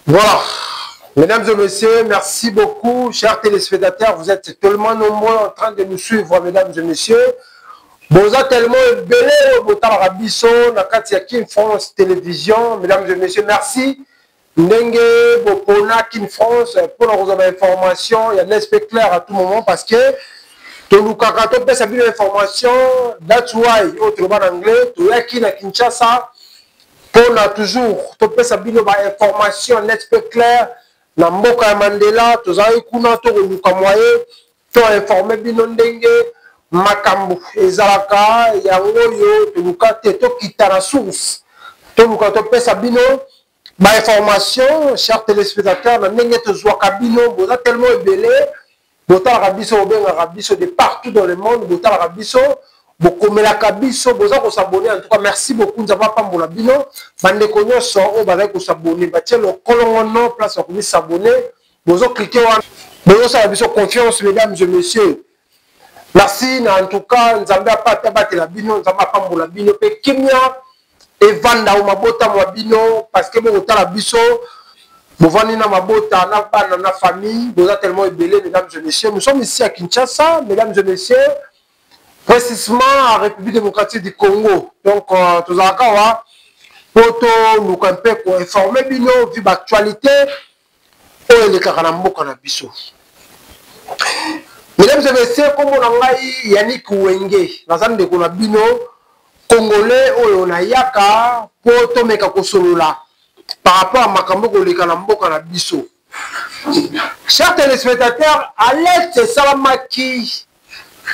Voilà. Mesdames et messieurs, merci beaucoup, chers téléspectateurs. Vous êtes tellement nombreux en train de nous suivre, mesdames et messieurs. Boza tellement ebele botalaka biso na kati ya Kin France Télévision. Mesdames et messieurs, merci. Ndenge bopona Kin France mpona kozwa ba information ya l'esprit clair à tout moment, parce que tolukaka topesa bino information. That's why oyo toloba na anglais, toyaki na Kinshasa mpona toujours topesa bino ba information net mpe clair na mboka ya Mandela. Tozalaki kuna, tokoluka moyen to informe bino ndenge makambo ezalaka. Yango oyo toluka te, tokita na source, toluka topesa bino ba information. Chers téléspectateurs, na ndenge tozwaka bino, boza tellement ebele botalaka biso, bobengaka biso de partout dans le monde, botalaka biso, bokomelaka biso, boza kos'abonner. En tout cas, merci beaucoup. Nzambe apambola bino. Bandeko nyonso oyo bazali kos'abonner, batie lokolongono place bakomi s'abonner, bozocliquer wana, bozosala biso confiance. Mesdames et messieurs, merci na en tout cas, Nzambe apata abatela bino, Nzambe apambola bino mpe kimia evanda o mabota mwa bino, parce que bokotala biso, bovandi na mabota, na bana, na famille, boza tellement ebele. Mesdames et messieurs, nous sommes ici à Kinshasa, mesdames et messieurs, précisément en République démocratique du Congo. Donc tozalaka awa po toluka mpe koinformer bino vu ba actualité oyo elekaka na mboka na biso. Mesdames et messieurs, kombo na ngai Yannick Wenge, naza ndeko na bino congolais oyo nayaka mpo tomeka kosolola par rapport à makambo koleka na mboka na biso. Chers téléspectateurs, alerte esalamaki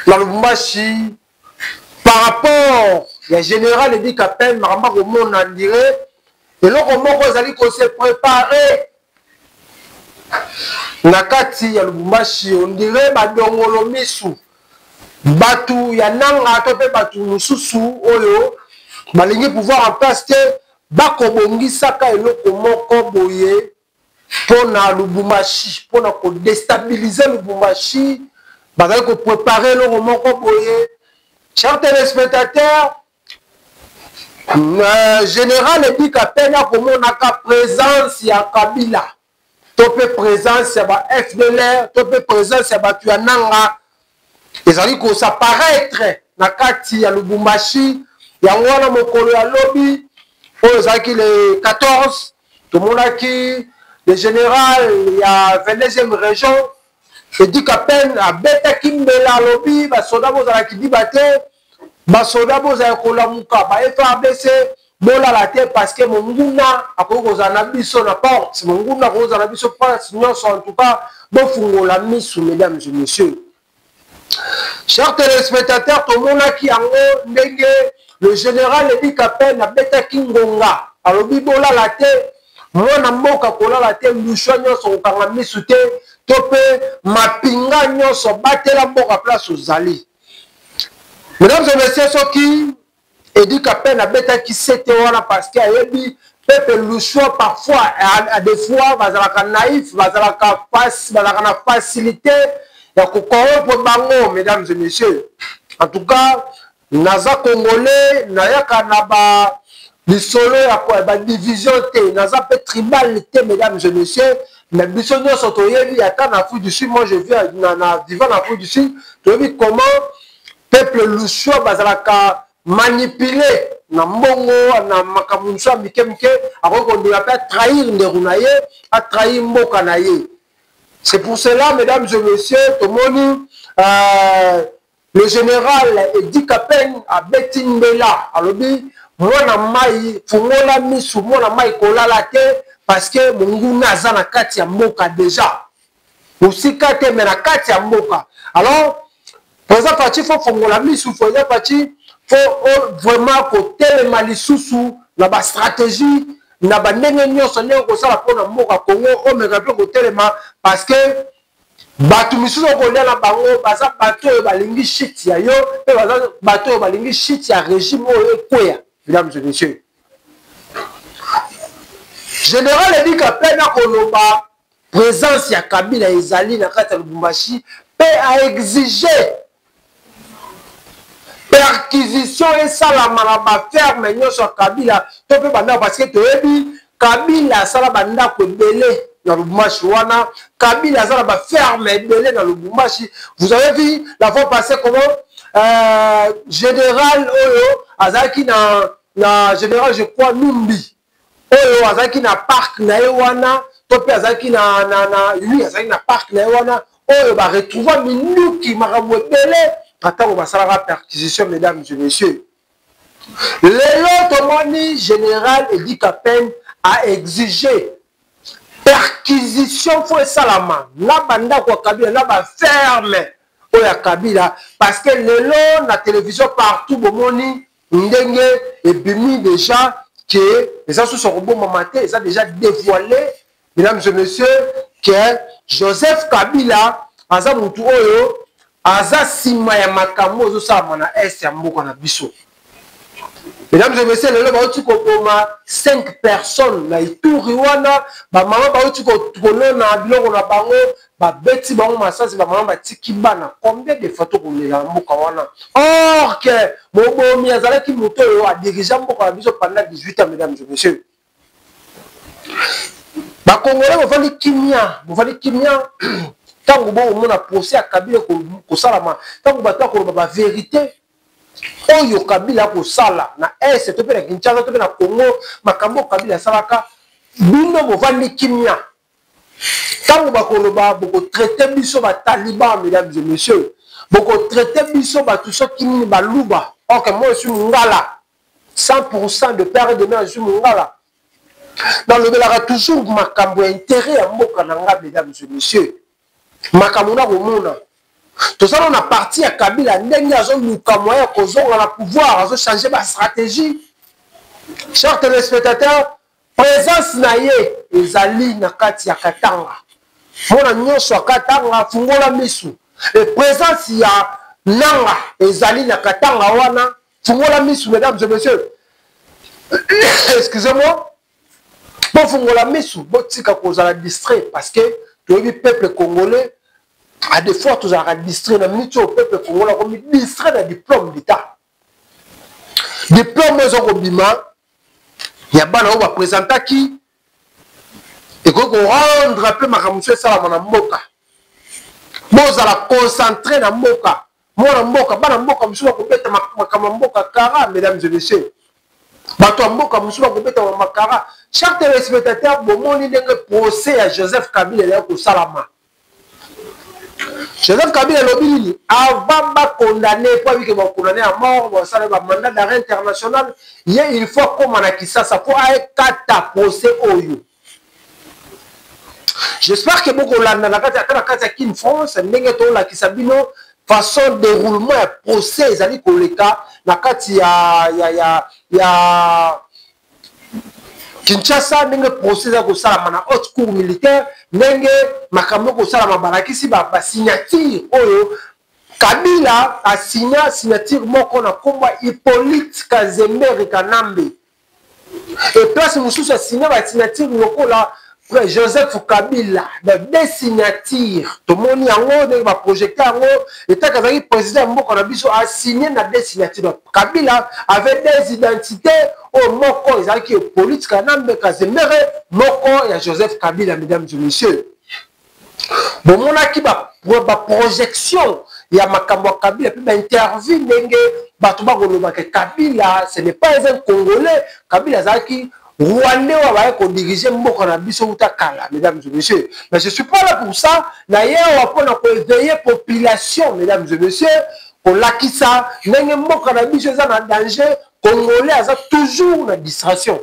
na Lubumbashi par rapport ya général Eddy Kapend. Makambo akomona ndire eloko moko ezali kose préparer na kati ya Lubumbashi, on dirait badongolo misu, bato ya Nanga to mpe bato mosusu oyo balingi pouvoir en place te, bakobongisaka eloko moko boye mpona Lubumbashi, mpona kodéstabiliser Lubumbashi. Bazali kopréparer eloko moko boye. Chers téléspectateurs, général Eddy Kapend akomonaka présence ya Kabila to mpe présence ya ba FDLR to mpe présence ya bato ya Nanga ezali kos'apparaître na kati ya Lubumbashi. Yango wana mokolo ya lobi oyo ezalaki le 14, tomonaki le général ya 22e région Eddy Kapend abetaki mbela, alobi basoda bozalaki diba te, basoda bozala kolamuka, ba FARDC bolala te, parce que monguna akoki kozala na biso na porte, monguna akoki kozala na biso place nyonso. En tout cas, bofungola misu. Mesdames et messieurs, chers téléspectateurs, tomonaki yango ndenge le général Eddy Kapend abetaki ngonga, alobi bolala te, mwana mboka kolala te, luswa nyonso kokanga misu te, to mpe mapinga nyonso batela mboka place ozali. Mesdames et messieurs, soki Eddy Kapend abetaki sete wana, parce que ayebi peuple luswa parfois, à des fois bazalaka naïf, bazalaka na facilité ya kocorrompre bango. Mesdames et messieurs, en tout cas, naza congolais, nayaka na ba lisolo ya badivision te, naza mpe tribal te. Mesdames et messieurs, mais biso nyonso toyebi, ata na Afrique du Sud, moi je vis na vivant na Afrique du Sud, toyebi comment peuple luswa bazalaka manipulé na mbongo, na makambo mosusu ya mike mike. Akoki kondima mpe atrahir ndeko na ye, atrahir mboka na ye. C'est pour cela, mesdames et messieurs, tomoni le général Eddy Kapend abeti mbela, alobi mwana mai fungola misu, mwana mai kolala te, parce que monguna aza na kati ya mboka déjà, mosika te, mais na kati ya mboka. Alors président Fatshi, faut fongola misu. Président Fatshi, faut vraiment kotelema lisusu na bastratégie, na bandenge nyonso ndenge kosala mpona mboka Congo omeka mpe kotelema, parce que bato misusu okolia na bango baza bato oyo balingi chute ya yo, mpe baza bato oyo balingi chute ya régime oyo ekweya. Mesdames et messieurs, général Eddy Kapend akoloba présence ya Kabila ezali na kati ya Lubumbashi, mpe aexige perquisition esalama na baferme nyonso ya Kabila to mpe bandako, parce que toyebi Kabila asala bandako ebele na Lubumbashi wana. Kabila aza na baferme ebele na Lubumbashi. Vous avez vu la fois passée comment général oyo azalaki na général, je crois, Numbi, oyo azalaki na parc na ye wana, to mpe azalaki na lui, azalaki na parc na ye wana, oyo baretrouva minduki, makambo ebele na ntango basalaka perquisition. Mesdames et messieurs, lelo tomoni général Eddy Kapend a exigé perquisition faut esalama na bandako ya Kabila, na baferme oyo ya Kabila, parce que lelo na télévision partout bomoni ndenge ebimi déjà ke eza susu kobombama te, eza déjà dévoilé, mesdames et messieurs, que Joseph Kabila aza motu oyo aza nsima ya makambo ezosalama na est ya mboka na biso. Mesdames et messieurs, lelo bauti koboma 5 personnes na Ituri wana. Bamama bauti kolona biloko na bango, babeti bango masasi, bamama batiki bana. Combien de fois tokolela na mboka wana, or que mobomi azalaki moto oyo adirige mboka na biso pendant 18 ans? Mesdames et messieurs, Bakongolais, bofandi kimia, bofandi kimia. Ntango bokomona procès ya Kabila kosalama, ntango bato bakoloba bavérité oyo Kabila akosala na est to mpe na Kinshasa to mpe na Congo, makambo oyo Kabila asalaka, bino bovandi kimia. Ntango bakoloba, bokotraite biso bataliban. Mesdames et messieurs, bokotraite biso bato soki nini, Baluba. Ok, moi je suis Mongala 100%, de père et de mère je suis Mongala. Nalobelaka toujours makambo ya intérêt ya mboka na nga. Mesdames et messieurs, makambo na komona, tozala na parti ya Kabila, ndenge azoluka moyen ya kozonga na pouvoir, azochange bastratégie. Chers téléspectateurs, présence na ye ezali na kati ya Katanga. Mona nyonso ya Katanga, fungola misu. E présence ya Nanga ezali na Katanga wana, fungola misu. Mesdames et messieurs, excusez-moi, bofungola misu, botika kozala distrait, parce que toyebi peuple congolais, à des fois tozalaka distrait. Na miniti oyo, peuple congolais akomi distrait na diplôme d'état, diplôme eza kobima ya bana oyo baprésentaki, ekoki korendre mpe makambo mosusu esalama na mboka. Bozala concentré na mboka, mwana mboka. Bana mboka mosusu bakobeta makambo ya mboka kara. Mesdames et messieurs, bato ya mboka mosusu bakobeta makara. Chers téléspectateurs, bomoni ndenge procès ya Joseph Kabila ezali kosalama. Joseph Kabila elobi nini avant bakondane? Po abike bakondane ya mort, basala bamandat d'arrêt international ye, il faut akóma na Kisasa mpo aekata procès oyo. J'espère que bokolanda na kati, ata na kati ya Kin France, ndenge tolakisa bino façon déroulement ya procès ezali koleka na kati ya Kinshasa, ndenge procès eza kosalama na haute cour militaire, ndenge makambo ekosalama. Balakisi basignature oyo Kabila asinya, signature moko na nkombo ya Hippolyte Kazembere Kanambe, e place mosusu asinya basignature lokola Joseph Kabila. Deux signature, tomoni yango ndenge baprojecte yango. Etaka azalaki président ya mboka na biso, asigne na deux signature. Kabila avait deux identités, oyo moko ezalaki Hippolyte Kanambe Kazembere, moko ya Joseph Kabila. Mesdames et messieurs, bomonaki baprojection ya makambo ya Kabila mpe bainterview, ndenge bato bakolobaka Kabila ce n'est pas un Congolais, Kabila azalaki Rwandais oyo abaya kodirige mboka na biso uta kala. Mesdames et messieurs, mais je suis pas là pour ça. Naye awa mpona koéveiller population, mesdames et messieurs, kolakisa ndenge mboka na biso eza na danger. Congolais aza toujours na distraction.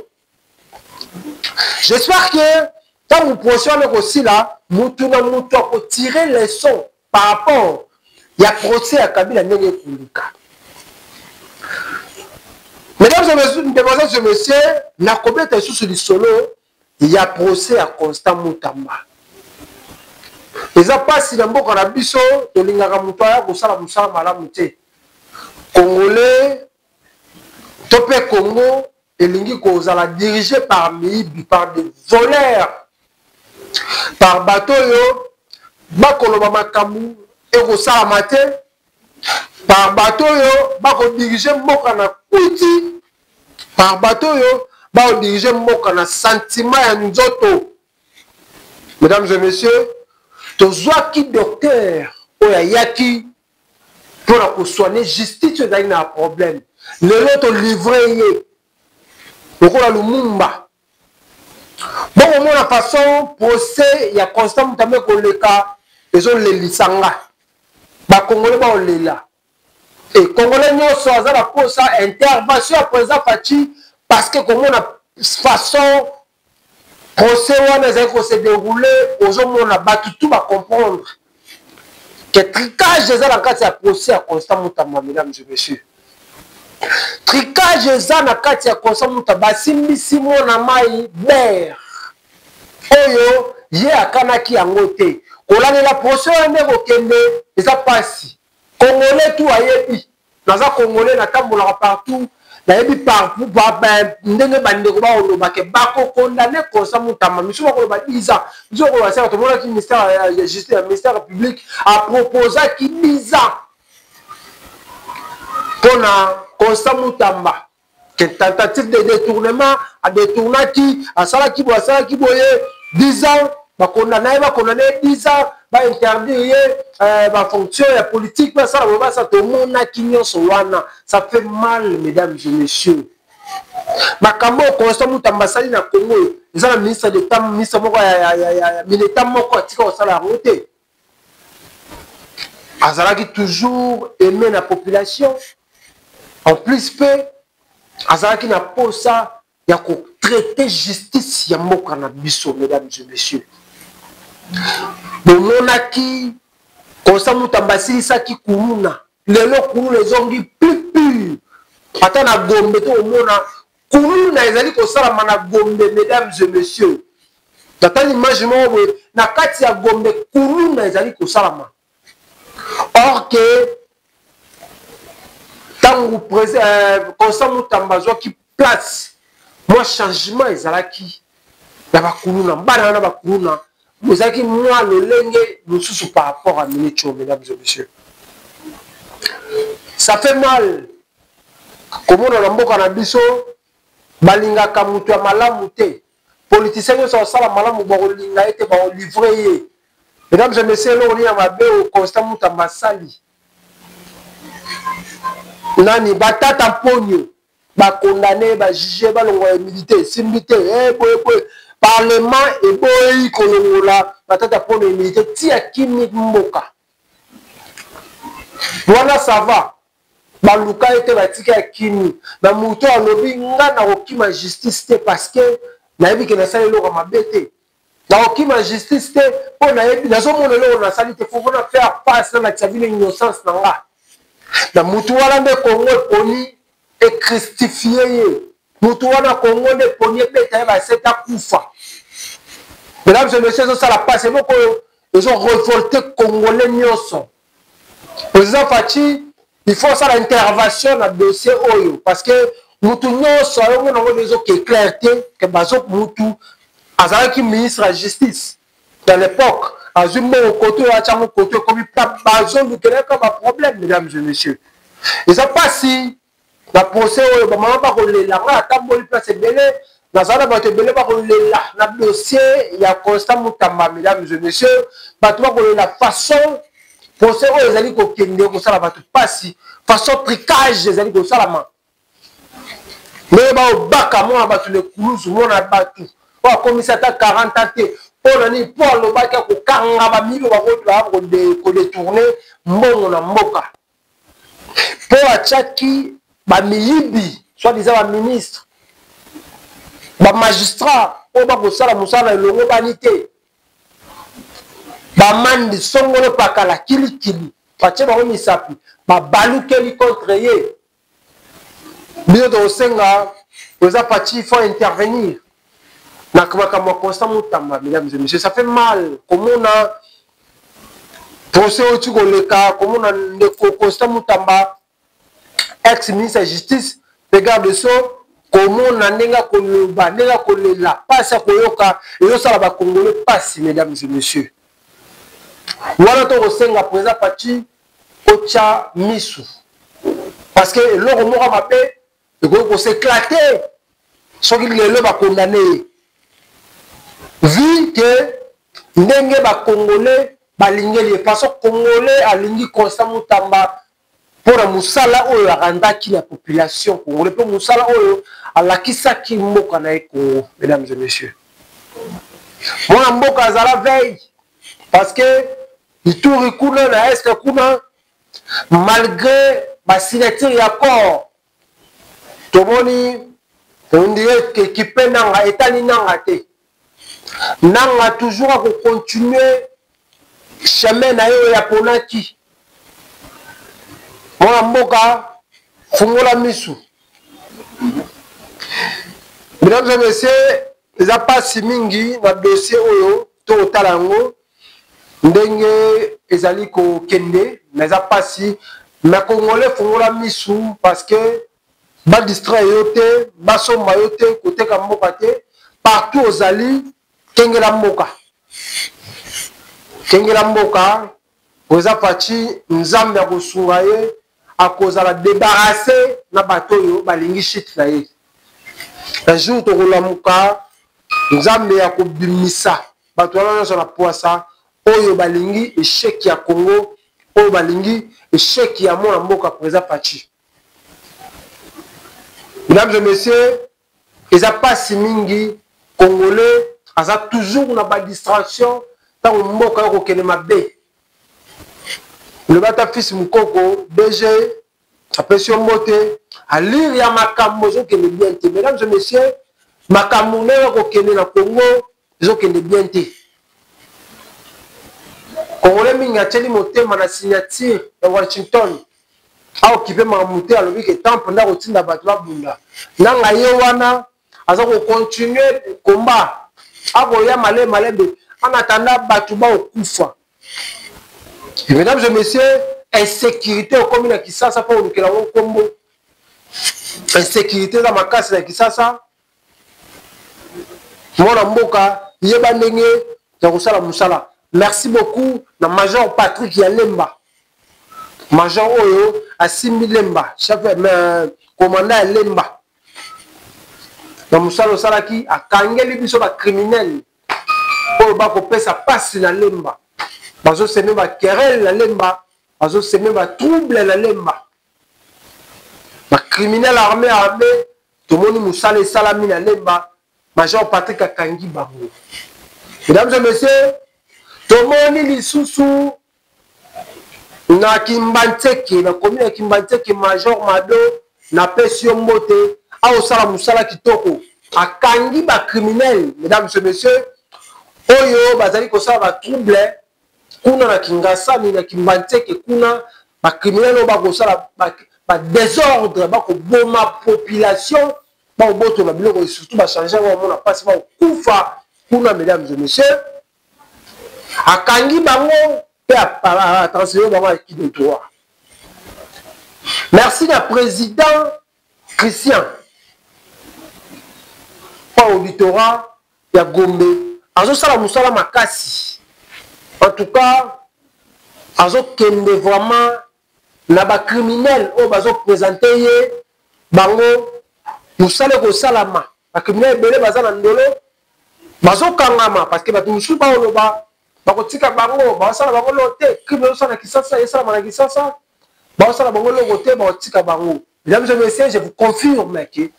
J'espère que ntango procès wana ekosila, mutu na mutu akotire leçon par rapport ya procès ya Kabila ndenge ekoleka. Mesdames, mesdemoiselles et messieurs, nakobeta lisusu lisolo ya procès ya Constant Mutamba. Eza mpasi na mboka na biso, tolingaka moto aya kosala mosala malamu te. Congolais to mpe Congo elingi kozala dirigé par miyibi, par des voleurs, par bato oyo bakoloba makambo ekosalama te, par bato oyo bakodirige mboka na kwiti, par bato oyo. Baodirige mboka na sentiment ya nzoto. Mesdames et messieurs, tozwaki docteur oyo ayaki mpo na kosoigne justice oyo ezalaki na problème. Lelo tolivre ye lokola Lumumba. Bokomona façon procès ya Constant Mutamba ekoleka, ezolelisa nga. Bakongole baolela. E Congolais nyonso aza na posa intervention ya président Fatshi, parce que komona façon procès wana ezali ko se dérouler, ozomona bato tout ba comprendre que trucage eza na kati ya procès ya Constant Mutamba. Mesdames et messieurs, trucage eza na kati ya Constant Mutamba. Basimbisi mwana mai ber oyo ye akanaki yango te. Kolandela procès wana nde kokende eza mpasi. Congolais tout ayebi, naza Congolais, natambolaka partout, nayebi partout ndenge bandeko bakoloba ke bakokondane Constant Mutamba. Misusu bakoloba 10 ans, misusu bakoloba seka. Tomonaki ministère ya justice, ya ministère public aproposaki 10 ans mpona Constant Mutamba, ke tentative de détournement, adetournaki, asalaki boye, asalaki boye, 10 ans bakondana ye, bakondana ye 10 ans, bainterdire ye bafonction ya politique, basala boye, basala. Tomonaki nyonso wana. Ça fait mal, mesdames et messieurs. Makambo oyo Constant Mutamba asali na Congo oyo, eza na ministre d'état, ministre moko ya mineta moko atika kosala yango te. Azalaki toujours aimé na population. En plus mpe azalaki na posa ya kotraite justice ya mboka na biso. Mesdames et messieurs, bomonaki Constant Mutamba asilisaki kuluna. Lelo kuluna ezongi plus pure. Ata na Gombe to omona kuluna ezali kosalama na Gombe. Mesdames et messieurs, natali image moko boye na kati ya Gombe, kuluna ezali kosalama. Or ke ntango Constant Mutamba azwaki place, mwa changement ezalaki na bakuluna, bana wana bakuluna ezalaki mwa lolenge mosusu par rapport à minute oyo. Mesdames et messieurs, ça fait mal komona na mboka na biso balingaka moto ya malamu te. Politicien nyonso akosala malamu, bakolinga ye te, bakolivre ye. Mesdames et messieurs, eloko nini ya mabe oyo Constant Mutamba asali? Nani batata mponio bakondane, bajuge, balongola humilité, esimbi te. Boye boye, parlement eboyi kolongola batata mpono humilité, ti akimi mboka wana. Ça va, baluka ye te, batika ya kimi na moto. Alobi: "Nga nakokima justice te, parce que nayebi ke nasali eloko ya mabe te. Nakokima justice te mpo nayebi, nazomona eloko nasali te. Faut na faire face, nalakisa bino innocence na nga." Na mutu wana nde Kongo eponi ecrucifie ye. Mutu wana Kongo nde eponi ebeta ye basete, akufa. Mesdames et messieurs, ezosala pasi, eloko oyo ezorevolte Congolais nyonso. Président Fatshi, il faut asala intervention na dossier oyo, parce que mutu nyonso ayomona yango ezoke clair te ke bazo mutu azalaki ministre ya justice dans l'époque, azwi mbongo kote oyo, atyango kote, ekomi bazolukelaka baproblème. Mesdames et messieurs, eza mpasi na procès oyo. Bamama bakolela. Nga atamboli place ebele, nazala na bato ebele bakolela na dossier ya Constant Mutamba. Mesdames et messieurs, bato bakolela façon procès oyo ezali kokende, kosala bato mpasi, façon trucage ezali kosalama, ndenge baobaka mwana bato lekuluzu, mwana bato oyo akomisi ata 40 ans te. Mpo na nini? Mpo alobaki akokanga bamilio bakodetourne mbongo na mboka, mpo atiaki bamiyibi, soit disant baministre, bamagistrat oyo bakosala mosala na elongo bani te, bamandi songolo pakala kilikili, batie bango misapi, babalukeli contre ye. Bino tokosenga eza Fatshi faut intervenir na makambo ya Constant Mutamba. Mesdames et messieurs, ça fait mal komona procès oyo ti koleka, komona ndeko Constant Mutamba, ex ministre ya justice mpe garde de sceaux, komona ndenge akoloba, ndenge akolela, mpasi akoyoka, ezosala bakongole mpasi. Mesdames et messieurs, wana tokosenga président Fatshi otya misu, parce que eloko moko mabe ekoki kos'éclater. Soki lelo ba condamne ye, vu que ndenge ba congolais balingeli ye, façon congolais alingi Constant Mutamba mpo na mosala oyo arandaki na population congolais mpe mosala oyo alakisaki mboka na ye Congo. Mesdames et messieurs, mwana mboka azala veille parce que Ituri kuna na est kuna, malgré ba signature ya accord, tomoni on dirait que kipe nanga etali nanga te. Nanga toujours akocontinue chemin na ye oyo aponaki. Mwana mboka, fungola misu. Mesdames et messieurs, eza mpasi mingi na dossier oyo tokotala yango ndenge ezali kokende, mais eza mpasi. Mais congolais, fungola misu parce que badistraire yo te, basomba yo te, koteka mboka te. Partout ozali, kengela mboka, kengela mboka. Oza Fatshi, Nzambe akosunga ye, akozala débarrassé na bato oyo balingi chute na ye. Un jour tokolamuka, Nzambe akobimisa bato wana nyonso na pwasa oyo balingi échec ya Congo, oyo balingi échec ya mwana mboka président Fatshi. Mesdames et messieurs, eza pasi mingi, congolais aza toujours na ba distraction ntango mboka yo kokende mabe. Loba ata fils Mukoko DG apesi yo mbote, alire ya makambo ezokende bien te. Mesdames et messieurs, makambo ndenge kokende na Congo ezokende bien te. Congolais mingi atieli motema na signature ya Washington, aokipe makambo te, alobi ke temple nde akotinda bato babunda. Nanga ye wana aza kocontinue combat, akoya malembe malembe en attendant bato baokufa. Mesdames et messieurs, insécurité okomi na Kisasa mpo olukela yango nkombo. Insécurité eza makasi na Kisasa. Mwana mboka, yeba ndenge ya kosala mosala. Merci beaucoup na Major Patrick ya Lemba, major oyo asimbi Lemba, chef commandant ya Lemba, na mosala osalaki. Akangeli biso bacriminel oyo bakopesa pasi na Lemba, bazoseme baquerelle na Lemba, bazoseme batrouble na Lemba, bacriminel armé armé. Tomoni mosala esalami na Lemba, Major Patrick akangi bango. Mesdames et messieurs, tomoni lisusu na Kimbanseke, na commune ya Kimbanseke, Major Mado, napesi yo mbote, aosala mosala kitoko, akangi bacriminel. Mesdames et messieurs, oyo bazali kosala batrouble kuna na Kingasani, na Kimbanseke kuna, bacriminel oyo bakosala badésordre, bakoboma population, bakobotola biloko, surtout bachange yango, bamona mpasi, bakokufa kuna. Mesdames et messieurs, akangi bango mpe atransfere bango à qui de droit. Merci na président Christian mpo auditorat ya Gombe azosala mosala makasi. En tout cas, azokende vraiment na bacriminel oyo bazopresente ye bango, mosala ekosalama. Bacriminel ebele baza na ndolo, bazokangama parce que bato mosusu baoloba bakotika bango, basala bango eloko te. Crime ezosala na Kisasa, esalama na Kisasa, basala bango eloko te, bakotika bango. Mesdames et messieurs, je vous confirme que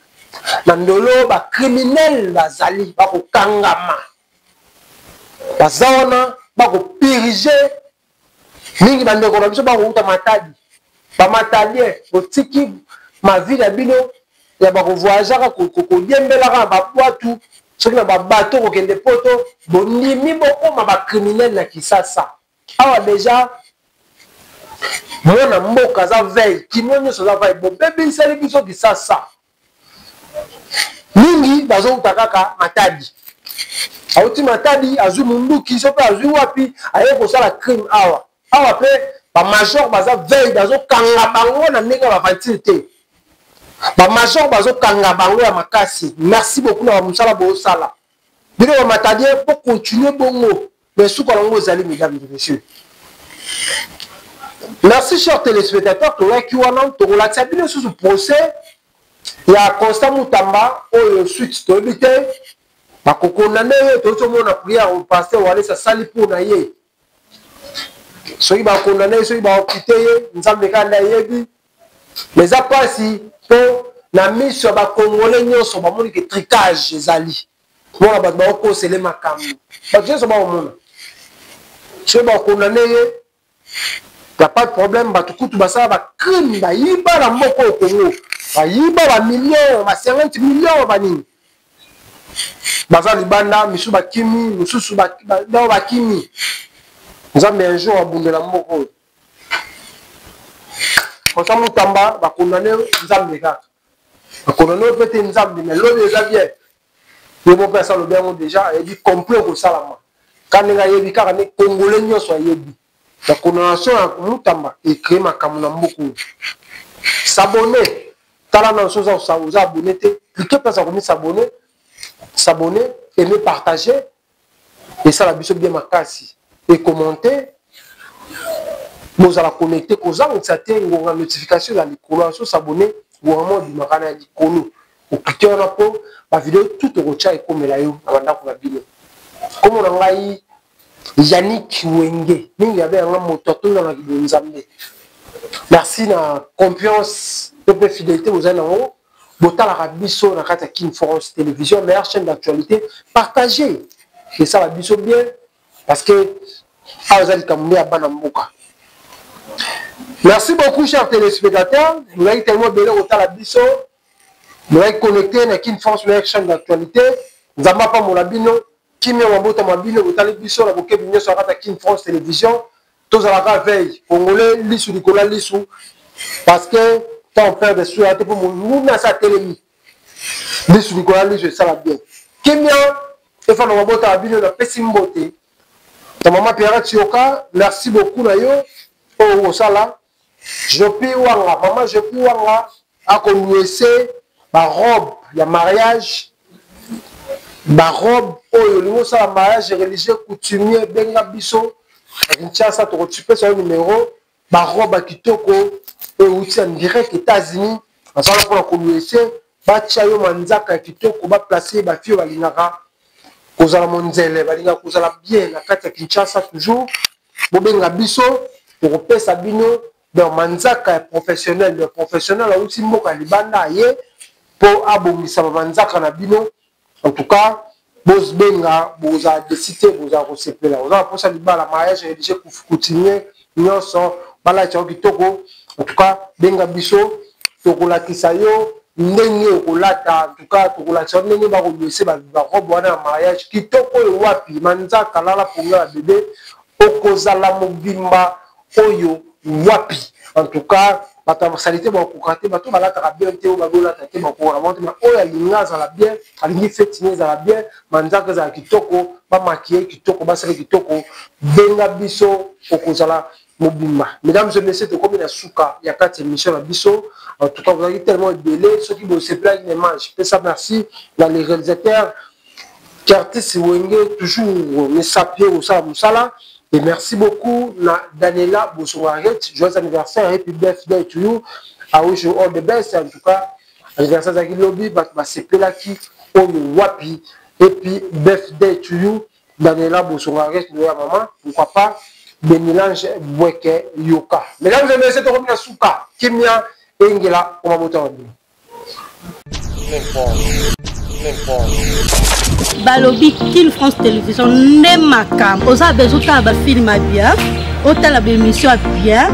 na ndolo bacriminel bazali, bakokangama, baza wana, bakopurige mingi. Bandeko na biso bakouta Matadi, bamatadien, botiki mavi na bino ya bakovoyageaka, kodiembelaka na babwatu, soki na babato kokende poto, bondimi bokoma bacriminel na Kisasa awa. Deja mwana mboka aza veille, kino nyonso aza veille. Bobebiseli biso Kisasa mingi, bazouta kaka Matadi, auti Matadi, azwi munduki so mpe azwi wapi, aye kosala crime awa. Awa mpe bamajor baza veille, bazokanga bango na ndenge ya bavantile te, bamajor bazokanga bango ya makasi. Merci beaucoup na bamosala bosala bino bamatadien, po continue bongo, mais suka nango ezali. Mesdames et messieurs, merci, chers téléspectateurs. Toyaki wana, tokolakisa bino susu procès. Ya Constant Mutamba oyo suite toyebi te, bakokondane ye. Tozomona prière pasteur Walesa asali mpo na ye. Soki bakondane ye, soki baokite ye, Nzambe kaka nde ayebi. Mais eza mpasi mpo na miso ya bakongole nyonso bamoni ke tricage ezali. Mona bato bakokosele makambo, bato nyonso bakomona. Soki bakondane ye, ya pas de problème. Bato kutu basala bacrime, bayiba na mboka oyo Congo, bayiba bamillion, ba 50 million, banini, baza libanda, misusu bakimi, mosusu bao bakimi. Nzambe un jour abundela mboka oyo. Kosa Mutamba, bakondane Nzambe kaka, bakondane oyo mpe te Nzambe. Mais lobi eza bien, ye moko mpe asa alobi yango déjà, ayebi complot ekosalama ka ndenge ayebi kaka nde Congolais nyonso ayebi. La condamnation ya Mutamba ecrée makambo na mboka oyo. S'abonner, tala na so oza abonné te, clique place akomi s'abonner, s'abonner, aimer, partager, esala biso bien makasi, et commenter. Bozala connecté, kozangisa te ngonga notification eza likolo. So s'abonner, ngonga moko ebimaka na likolo, oklike wana mpo bavideo tout okotya ekomela yo na bandako na bino. Kombo na ngai Yannick Wenge, mingi abenganga moto atondanaki bonzambe. Merci na confiance to mpe fidélité bozali nango, botalaka biso na kati ya King France Télévision, meilleure chaîne d'actualité. Partagez, esala biso bien, parce que awa eza likambo nde ya bana mboka. Merci beaucoup, chers téléspectateurs. Ngai tellement ebele kotala biso, bozali connecté na King France, meilleure chaîne d'actualité. Nzambe apambola bino, kimia mabota bino botali biso na bokebi nyonso ya kati ya King France Télévision. Tozalaka veille, Congolais, lisu likolo ya lisu, parce que tant perdre su ya te, mpo monguna asa atelemi. Lisu likolo ya lisu esala bien. Kimia efanda mabota ya bino. Napesi mbote na mama Pierre Tioka, merci beaucoup na yo oyo osala. Jopi Wanga, mama Jopi Wanga akoluese barobe ya mariage, barobe oyo olingi osala mariage religieux, coutumier, benga biso na Kinshasa, tokotipesa yo numero. Barobe ya kitoko oyo euti en direct États-Unis, azala mpona koluese, batia yo manzaka ya kitoko, baplace bafille balingaka kozala monzele, balingaka kozala bien na kati ya Kinshasa. Toujours bobenga biso, tokopesa bino donc manzaka ya professionnel. Donc professionnel auti mboka ya libanda, aye mpo abongisa bamanzaka na bino. En tout cas bobenga, bozala déçus te, bozala kosepela. Oza na mposa libala, mariage religieux, coutumier, nyonso balatisa yo kitoko, en tout cas benga biso, tokolakisa yo ndenge okolata. En tout cas tokolakisa yo ndenge bakolwese barobe wana ya mariage kitoko oyo wapi manzaka lala ponga ya bebe, okozala mobimba oyo wapi. En tout cas bato ya basali te bakokoka te, bato balataka bien te, oyo babolata te bakokoka bango te. Mais oyo alingi azala bien, alingi feti ne ezala bien, manzaka ezala kitoko, bamakie kitoko, basala kitoko, benga biso, okozala mobimba. Mesdames et messieurs, tokomi na suka ya kati émission na biso. En tout cas bozalaki tellement ebele, soki bosepelaki na image, pesa merci na les réalisateurs Curtis Wenge, toujours misapie kosala mosala. Et merci beaucoup na Daniela Bosongaret, joyeux anniversaire, happy birthday to you, I wish you all the best. En tout cas anniversaire ezalaki lobi, bato basepelaki oyo wapi. Happy birthday to you Daniela Bosongaret, ya mama, pourquoi pas Benilange Bweke Yoka. Mesdames et messieurs, tokomi na suka, kimia engela omabota wa bino. Balobi Kin France Télévision nde makambo. Oza besoin otala bafilme ya bien, otala baémission ya bien,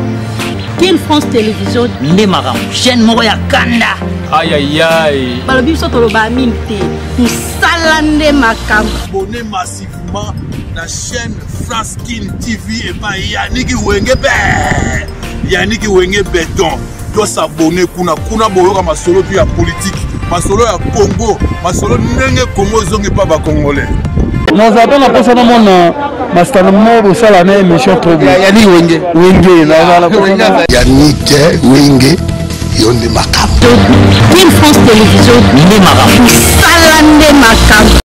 Kin France Télévision nde makambo, chaîne moko ya kanda. Ayayay, balobi biso toloba mingi te, mosala nde makambo. Abonnez massivement na chaîne France Kin TV epai Yaniki Wenge be Yaniki Wenge Beton. Tosabone kuna kuna, boyoka masolo tu ya politike, masolo ya Congo, masolo ndenge Congo ezongi mpa bacongolais. Naza mpe na mposa namona masitano mo bosala na émission trop. Yannick Wenge. Wenge, nazala. Yannick Wenge, yo nde makambo. Kin France Télévision nde makambo. Mosala nde makambo.